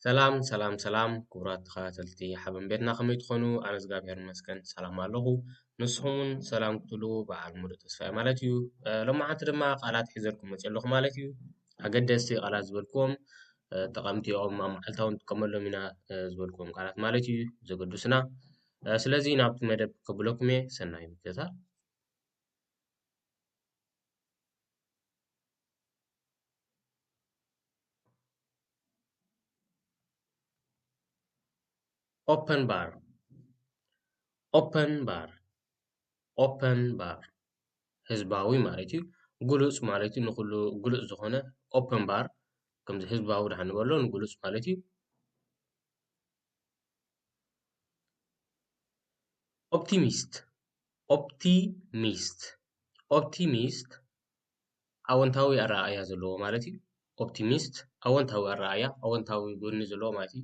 ሰላም ሰላም ሰላም ክቡራት ተኸታተልቲ ሓበን ቤትና፣ ከመይ ትኾኑ? ኣነ እግዚኣብሔር ይመስገን ሰላም ኣለኹ። ንስኹም እውን ሰላም ክትህልዉ በዓል ሙሉእ ተስፋ እየ ማለት እዩ። እ፣ ሎማዓንቲ ድማ ቃላት ሒዘልኩም መፅእ ኣለኹ ማለት እዩ። ኣገደስቲ ቃላት ዝበልኩዎም፣ እ፣ ጠቐምቲ እዮም፣ ኣብ መዓልታዊ ንጥቀመሎም ኢና፣ እ፣ ዝበልኩዎም ቃላት ማለት እዩ ዘገድሱና። እ፣ ስለዚ ናብቲ መደብ ከብለኩም እየ። ሰናይ ምክትታል። ኦፐን ባር፣ ኦፐን ባር፣ ኦፐን ባር ህዝባዊ ማለት እዩ። ግሉጽ ማለት እዩ፣ ንኹሉ ግሉጽ ዝኾነ ኦፐን ባር፣ ከምዚ ህዝባዊ ደሓን ንበሎ ንግሉጽ ማለት እዩ። ኦፕቲሚስት፣ ኦፕቲሚስት፣ ኦፕቲሚስት ኣወንታዊ ኣረኣእያ ዘለዎ ማለት እዩ። ኦፕቲሚስት ኣወንታዊ ኣረኣእያ፣ ኣወንታዊ ጎኒ ዘለዎ ማለት እዩ።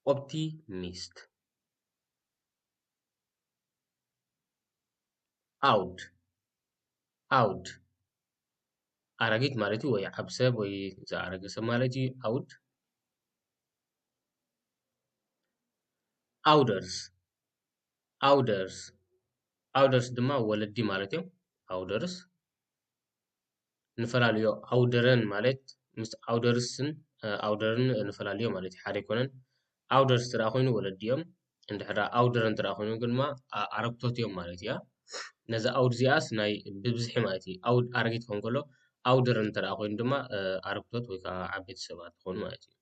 ኦፕቲሚስት። ኣውድ፣ ኣውድ ኣረጊት ማለት እዩ፣ ወይ ዓብ ሰብ ወይ ዝኣረገ ሰብ ማለት እዩ። ኣውድ። ኣውደርስ፣ ኣውደርስ፣ ኣውደርስ ድማ ወለዲ ማለት እዮም። ኣውደርስ ንፈላልዮ፣ ኣውደረን ማለት ምስ ኣውደርስን፣ እ፣ ኣውደርን ንፈላልዮ ማለት እዩ፣ ሓደ ኣይኮነን። ኣውደርስ እንተ ደኣ ኮይኑ ወለዲ እዮም። እንድሕር ደኣ ኣውደረን እንተ ደኣ ኮይኑ ግን ድማ ኣ-፣ ኣረግቶት እዮም ማለት እያ። ነዚ ኣውድ እዚኣስ ናይ ብብዝሒ ማለት እዩ። ኣውድ ኣረጊት ክኸውን ከሎ፣ ኣውደረን እንተ ደኣ ኮይኑ ድማ፣ እ፣ ኣረግቶት ወይ ከዓ ዓበይቲ ሰባት ዝኾኑ ማለት እዩ።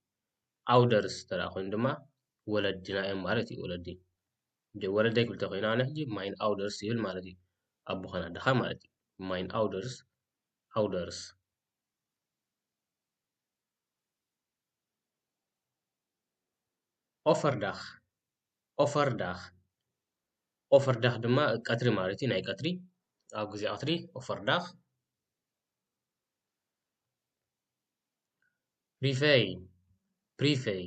ኣውደርስ እንተ ደኣ ኮይኑ ድማ ወለድና እዮም ማለት እዩ። ወለዲ፣ ደ-፣ ወለደይ ክብል ተኾይኑ ኣነ ሕጂ ማይን ኣውደርስ ይብል ማለት እዩ። ኣቦኻን ኣደኻ ማለት እዩ። ማይን ኣውደርስ፣ ኣውደርስ። ኦፈርዳኽ፣ ኦፈርዳኽ፣ ኦፈርዳኽ ድማ ቀትሪ ማለት እዩ። ናይ ቀትሪ፣ ኣብ ግዜ ቀትሪ ኦፈርዳኽ። ፕሪፈይ፣ ፕሪፈይ፣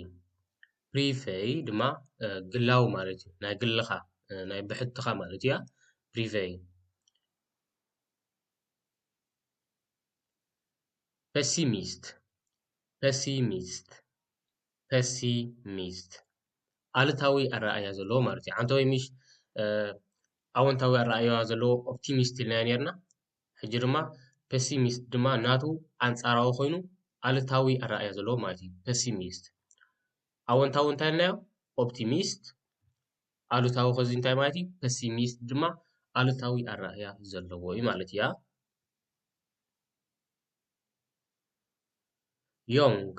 ፕሪፈይ ድማ፣ እ፣ ግላዊ ማለት እዩ። ናይ ግልኻ፣ እ፣ ናይ ብሕትኻ ማለት እያ። ፕሪፈይ። ፐሲሚስት፣ ፐሲሚስት፣ ፐሲሚስት ኣሉታዊ ኣረኣእያ ዘለዎ ማለት እዩ። ዓንተወይ ምሽ፣ እ፣ ኣወንታዊ ኣረኣእያ ዘለዎ ኦፕቲሚስት ኢልና ኔርና። ሕጂ ድማ ፐሲሚስት ድማ ናቱ ኣንጻራዊ ኮይኑ ኣሉታዊ ኣረኣእያ ዘለዎ ማለት እዩ። ፐሲሚስት። ኣወንታዊ እንታይ ኢልናዮ? ኦፕቲሚስት። ኣሉታዊ ከዚ እንታይ ማለት እዩ? ፐሲሚስት ድማ ኣሉታዊ ኣረኣእያ ዘለዎ እዩ ማለት እያ። ዮንግ፣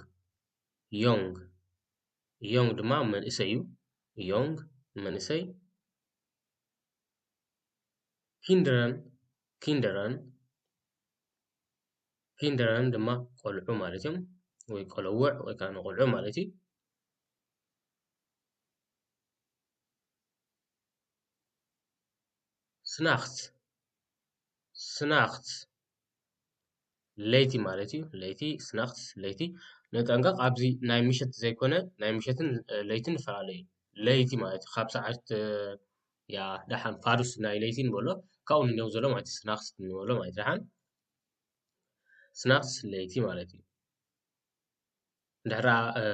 ዮንግ፣ ዮንግ ድማ መንእሰይ እዩ። ዮንግ መንእሰይ። ኪንደረን፣ ኪንደረን፣ ኪንደረን ድማ ቆልዑ ማለት እዮም፣ ወይ ቆለውዕ ወይ ከዓ ንቆልዑ ማለት እዩ። ስናኽት፣ ስናኽት ለይቲ ማለት እዩ። ለይቲ፣ ስናኽት ለይቲ። ንጠንቀቕ፣ ኣብዚ ናይ ምሸት ዘይኮነ ናይ ምሸትን፣ እ፣ ለይትን ይፈላለ እዩ። ለይቲ ማለት እዩ ካብ ሰዓት፣ እ፣ ያ ደሓን ፋዱስ ናይ ለይቲ ንበሎ፣ ካብኡ ንደው ዘሎ ማለት እዩ። ስናኽት ንበሎ ማለት እዩ። ደሓን ስናኽት ለይቲ ማለት እዩ። እንድሕር ደኣ፣ እ፣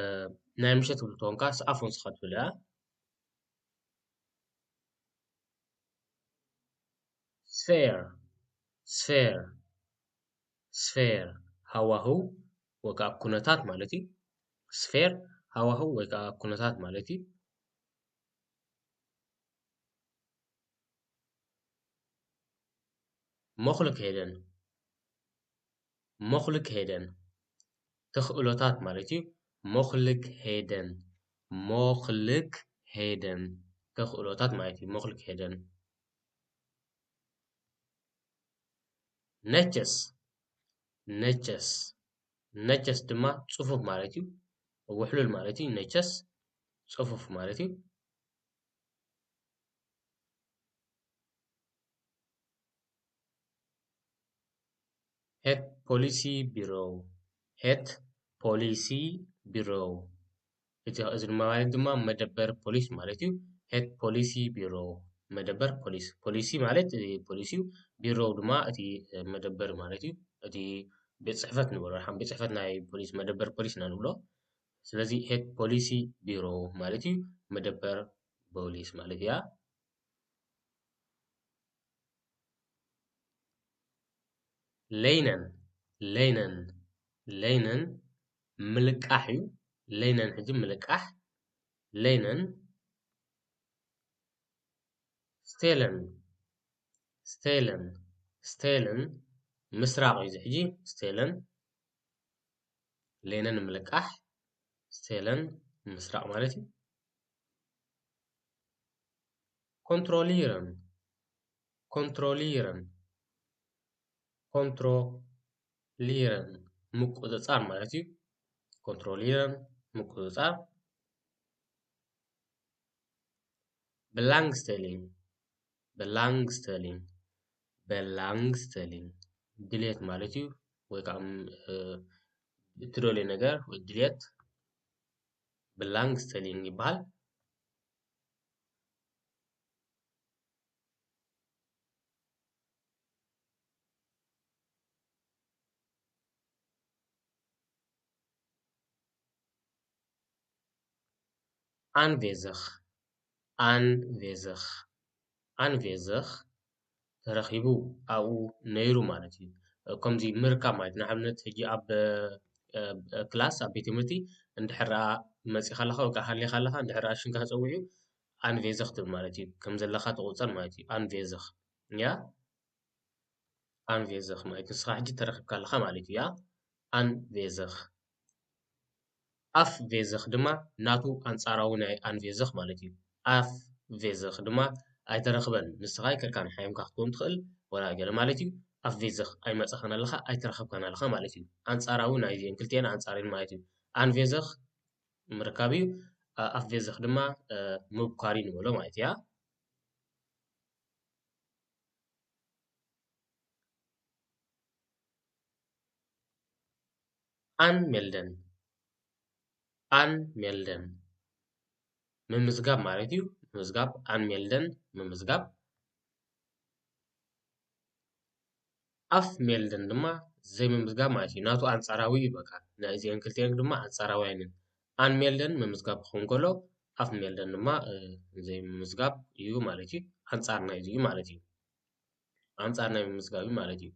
ናይ ምሸት ትብል ተኾንካ፣ ሰኣፎን ስኻ ትብል እያ። ስፌር፣ ስፌር፣ ስፌር ሃዋህው ወይ ከዓ ኩነታት ማለት እዩ። ስፌር ሃዋህው ወይ ከዓ ኩነታት ማለት እዩ። ሞኽልክ ሄደን፣ ሞኽልክ ሄደን ተኽእሎታት ማለት እዩ። ሞኽልክ ሄደን፣ ሞኽልክ ሄደን ተኽእሎታት ማለት እዩ። ሞኽልክ ሄደን። ነቸስ፣ ነቸስ፣ ነቸስ ድማ ጽፉፍ ማለት እዩ። ውሕሉል ማለት እዩ። ነቸስ ጽፉፍ ማለት እዩ። ሄት ፖሊሲ ቢሮ፣ ሄት ፖሊሲ ቢሮ። እቲ፣ እዚ ድማ ማለት ድማ መደበር ፖሊስ ማለት እዩ። ሄት ፖሊሲ ቢሮ፣ መደበር ፖሊስ። ፖሊሲ ማለት፣ እ፣ ፖሊሲ እዩ። ቢሮ ድማ እቲ፣ እ፣ መደበር ማለት እዩ። እቲ ቤት ጽሕፈት ንብሎ፣ ደሓን ቤት ጽሕፈት ናይ ፖሊስ፣ መደበር ፖሊስ ኢና ንብሎ። ስለዚ het politiebureau ማለት እዩ፣ መደበር ፖሊስ ማለት እያ። Lenen, lenen, lenen ምልቃሕ እዩ። Lenen ሕጂ ምልቃሕ። Lenen፣ stelen፣ stelen፣ stelen ምስራቕ እዩ። እዚ ሕጂ stelen፣ lenen ምልቃሕ፣ stelen ምስራቕ ማለት እዩ። Kontrolleren፣ kontrolleren፣ ኮንትሮሊረን ምቁጽጻር ማለት እዩ። ኮንትሮሊረን ምቁጽጻር። Belangstelling፣ belangstelling፣ belangstelling ድሌት ማለት እዩ። ወይ ከዓ እም፣ እ፣ እትደልዮ ነገር ወይ ድሌት belangstelling ይበሃል። Aanwezig፣ aanwezig፣ aanwezig ተረኺቡ፣ ኣብኡ ነይሩ ማለት እዩ። ከምዚ ምርካብ ማለት፣ ንኣብነት ሕጂ ኣብ፣ እ፣ እ፣ ክላስ፣ ኣብ ቤት ትምህርቲ እንድሕር ደኣ መጺኻ ኣለኻ ወይ ከዓ ሃሊኻ ኣለኻ፣ እንድሕር ደኣ ሽምካ ተጸዊዑ፣ aanwezig ትብል ማለት እዩ። ከም ዘለኻ ትቑጸር ማለት እዩ። Aanwezig፣ ያ፣ aanwezig ማለት ንስኻ ሕጂ ተረኺብካ ኣለኻ ማለት እዩ። ያ፣ aanwezig። Afwezig ድማ ናቱ ኣንጻራዊ ናይ aanwezig ማለት እዩ። Afwezig ድማ ኣይተረኽበን፣ ንስኻ ኣይከድካን፣ ሓሚምካ ክትከውን ትኽእል፣ ወላ ገለ ማለት እዩ። Afwezig ኣይመጻኻን ኣለኻ፣ ኣይተረኸብካን ኣለኻ ማለት እዩ። ኣንጻራዊ ናይዚአን ክልቲአን ኣንጻር እየን ማለት እዩ። Aanwezig ምርካብ እዩ፣ ኣ-፣ afwezig ድማ፣ እ፣ ምብኳር እዩ ንበሎ ማለት እያ። Aanmelden፣ aanmelden ምምዝጋብ ማለት እዩ። ምምዝጋብ፣ aanmelden ምምዝጋብ። Afmelden ድማ ዘይምምዝጋብ ማለት እዩ። ናቱ ኣንጻራዊ እዩ በቃ። ናይዚአን ክልቲአን ድማ ኣንጻራውያን እየን። Aanmelden ምምዝጋብ ክኸውን ከሎ፣ afmelden ድማ፣ እ፣ ዘይምምዝጋብ እዩ ማለት እዩ። ኣንጻር ናይዚ እዩ ማለት እዩ። ኣንጻር ናይ ምምዝጋብ እዩ ማለት እዩ።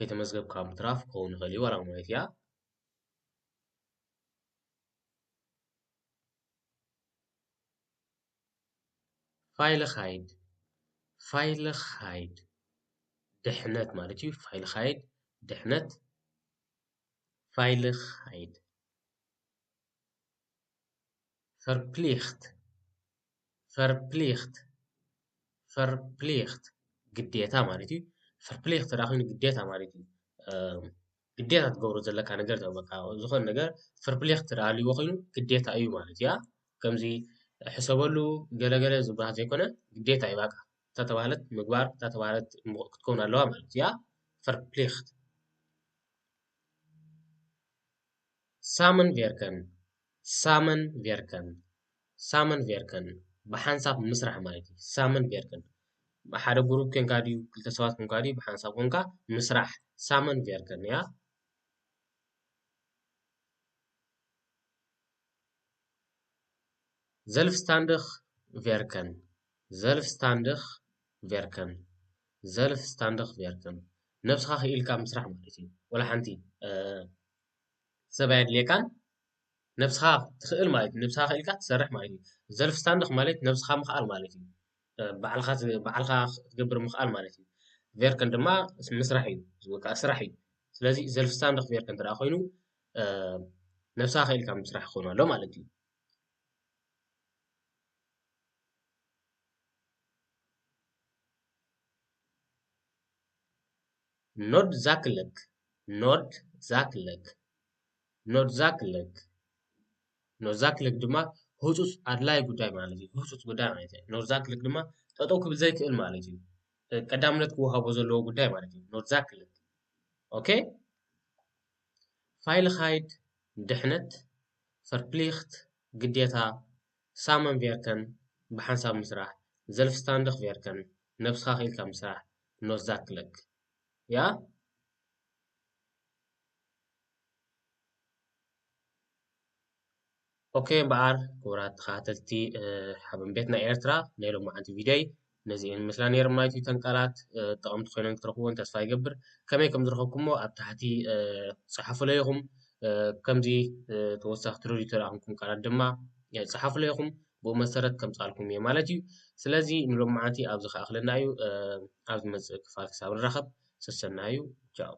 ከይተመዝገብካ ምትራፍ ክኸውን ይኽእል እዩ፣ ዋላ ማለት እያ። Veiligheid፣ veiligheid ድሕነት ማለት እዩ። Veiligheid ድሕነት፣ veiligheid። Verplicht፣ verplicht፣ verplicht ግዴታ ማለት እዩ። Verplicht ተደኣ ኮይኑ ግዴታ ማለት እዩ። እ፣ ግዴታ ትገብሮ ዘለካ ነገር፣ በቃ ዝኾነ ነገር verplicht ተደኣ ኣልዎ ኮይኑ ግዴታ እዩ ማለት እያ። ከምዚ ሕሰበሉ ገለገለ ዝበሃል ዘይኮነ፣ ግዴታ እዩ በቃ። እታ ተባህለት ምግባር፣ እታ ተባህለት ክትከውን ኣለዋ ማለት እያ። Verplicht። Samenwerken፣ samenwerken፣ samenwerken ብሓንሳብ ምስራሕ ማለት እዩ። Samenwerken ሓደ ግሩፕ ኮንካ ድዩ፣ ክልተ ሰባት ኮንካ ድዩ፣ ብሓንሳብ ኮንካ ምስራሕ፣ samenwerken እያ። Zelfstandig werken፣ zelfstandig werken፣ zelfstandig werken ነብስኻ ክኢልካ ምስራሕ ማለት እዩ። ወላ ሓንቲ፣ እ፣ ሰብ ኣየድልየካን፣ ነብስኻ ትኽእል ማለት እዩ። ነብስኻ ክኢልካ ትሰርሕ ማለት እዩ። Zelfstandig ማለት ነብስኻ ምኽኣል ማለት እዩ። እ፣ ባዕልኻ ት-፣ ባዕልኻ ክትገብር ምኽኣል ማለት እዩ። Werken ድማ ምስራሕ እዩ፣ ወይ ከዓ ስራሕ እዩ። ስለዚ zelfstandig werken እንተ ደኣ ኮይኑ፣ እ፣ ነብስኻ ክኢልካ ምስራሕ ክኸውን ኣሎ ማለት እዩ። Noodzakelijk፣ noodzakelijk፣ noodzakelijk፣ noodzakelijk ድማ ህጹጽ ኣድላይ ጉዳይ ማለት እዩ። ህጹጽ ጉዳይ ማለት እዩ። Noodzakelijk ድማ ጠጠው ክብል ዘይክእል ማለት እዩ። ቀዳምነት ክወሃቦ ዘለዎ ጉዳይ ማለት እዩ። Noodzakelijk። ኦኬ? Veiligheid ድሕነት፣ verplicht ግዴታ፣ samenwerken ብሓንሳብ ምስራሕ፣ zelfstandig werken ነብስኻ ክኢልካ ምስራሕ፣ noodzakelijk። ያ? ኦኬ እምበኣር ክቡራት ተኸታተልቲ ሓበን ቤትና ኤርትራ፣ ናይ ሎማዓንቲ ቪድዮይ ነዚኤን መስላ ነይረን ማለት እዩ። እተን ቃላት ጠቐምቲ ኮይነን ክትረኽብዎን ተስፋ ይገብር። ከመይ ከም ዝረኸብኩሞ ኣብ ታሕቲ ጸሓፉለይ ኢኹም። ከምዚ ተወሳኺ ትረድዩ ተረኣኹምኩም ቃላት ድማ ጸሓፉለይ ኢኹም። ብኡ መሰረት ከምጻልኩም እየ ማለት እዩ። ስለዚ ንሎማዓንቲ ኣብዚ ከኣኽለና እዩ። ኣብ ዝመጽእ ክፋል ክሳብ ንራኸብ ሰሰናዩ። ቻው።